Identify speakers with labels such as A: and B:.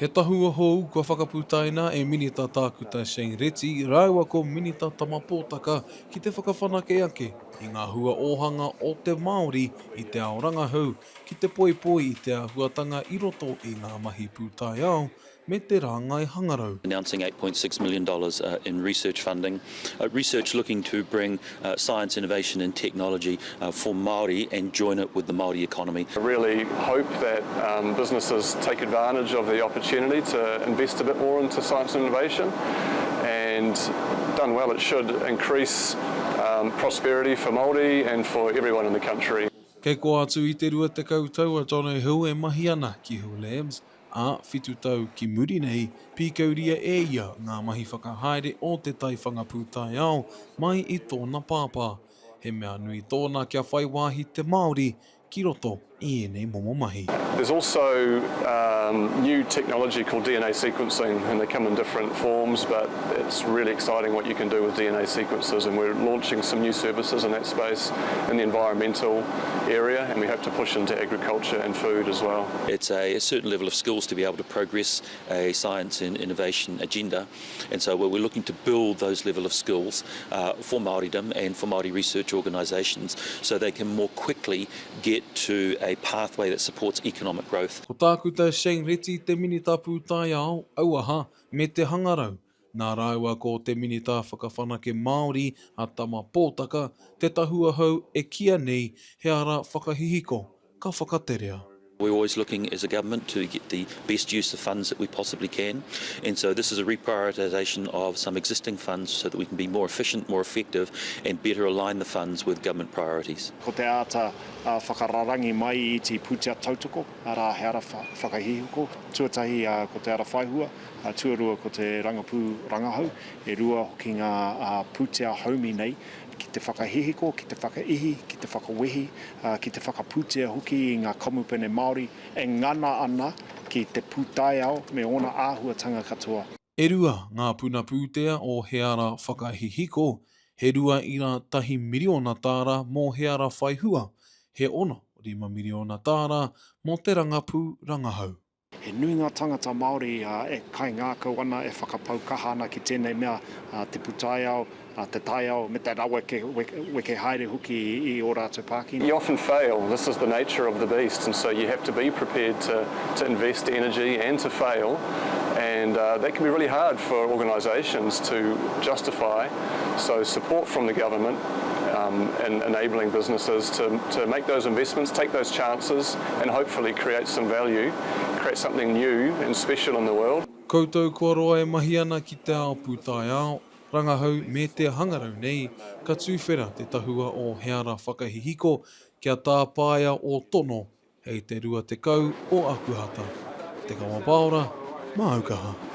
A: He tahua hou kua whakaputaina e Minita Tākuta Shane Reti rāua ko Minita Tama Potaka ki te whakawhanake ake i ngā hua ōhanga o te Māori i te ao rangahau ki te poipoi i te āhuatanga i roto i ngā mahi pūtaiao me te rāngai hangarau.
B: Announcing $8.6 million in research funding, research looking to bring science, innovation and technology for Māori and join it with the Māori economy.
C: I really hope that businesses take advantage of the opportunity to invest a bit more into science and innovation and done well it should increase prosperity for Māori and for everyone in the country.
A: Kei kō atu i te 20 tau a Jono Hill e mahi ana ki Hill Labs, ā, whitu tau ki muri nei, pīkauria e ia ngā mahi whakahaere o te taiwhanga pūtaiao mai i tōna pāpā. He mea nui tōna kia whai wāhi te Māori ki roto i ēnei momo mahi.
C: There's also new technology called DNA sequencing and they come in different forms but it's really exciting what you can do with DNA sequences and we're launching some new services in that space in the environmental area and we hope to push into agriculture and food as well.
B: It's a certain level of skills to be able to progress a science and innovation agenda and so we're looking to build those level of skills for Māoridom and for Māori research organisations so they can more quickly get to a pathway that supports economic growth.
A: Ko Tākuta Shane Reti te Minita Pūtaiao, Auaha, me te Hangarau. Nā rāua ko te Minita Whakawhanake Māori a Tama Pōtaka te tahua hou e kīia nei he ara whakahihiko ka whakaterea.
B: We're always looking as a government to get the best use of funds that we possibly can and so this is a reprioritisation of some existing funds so that we can be more efficient, more effective and better align the funds with government priorities.
D: Ko te āta whakararangi mai i te pūtea tautoko, arā he ara whakahihiko, tuatahi ko te ara whaihua, tuarua ko te rangapū rangahau, e rua hoki ngā pūtea haumi nei ki te whakahihiko, ki te whakaihi, ki te whakawehi, ki te whakapūtea hoki i ngā kamupene Māori e ngana ana ki te pūtaiao me ōna āhuatanga katoa.
A: E rua ngā puna pūtea o He Ara Whakahihiko, he 2.1 miriona tāra mō He Ara Whai Hua, he 6 miriona tāra mō te rangapū rangahau.
D: He nui ngā tangata Māori e kaingākau ana, e whakapau kaha ana ki tēnei mea, te pūtaiao, te taiao, me te raweke weke haere hoki i ō rātou pāki.
C: You often fail, this is the nature of the beast and so you have to be prepared to to invest energy and to fail and that can be really hard for organisations to justify so support from the government in enabling businesses to to make those investments, take those chances and hopefully create some value, create something new and special in the world.
A: Koutou kua roa e mahi ana ki te ao pūtaiao, rangahau me te hangarau nei, ka tuwhera te tahua o He Ara Whakahihiko kia tāpaea ō tono hei te 20 o Akuhata. Te Kawa Paora, māu kaha.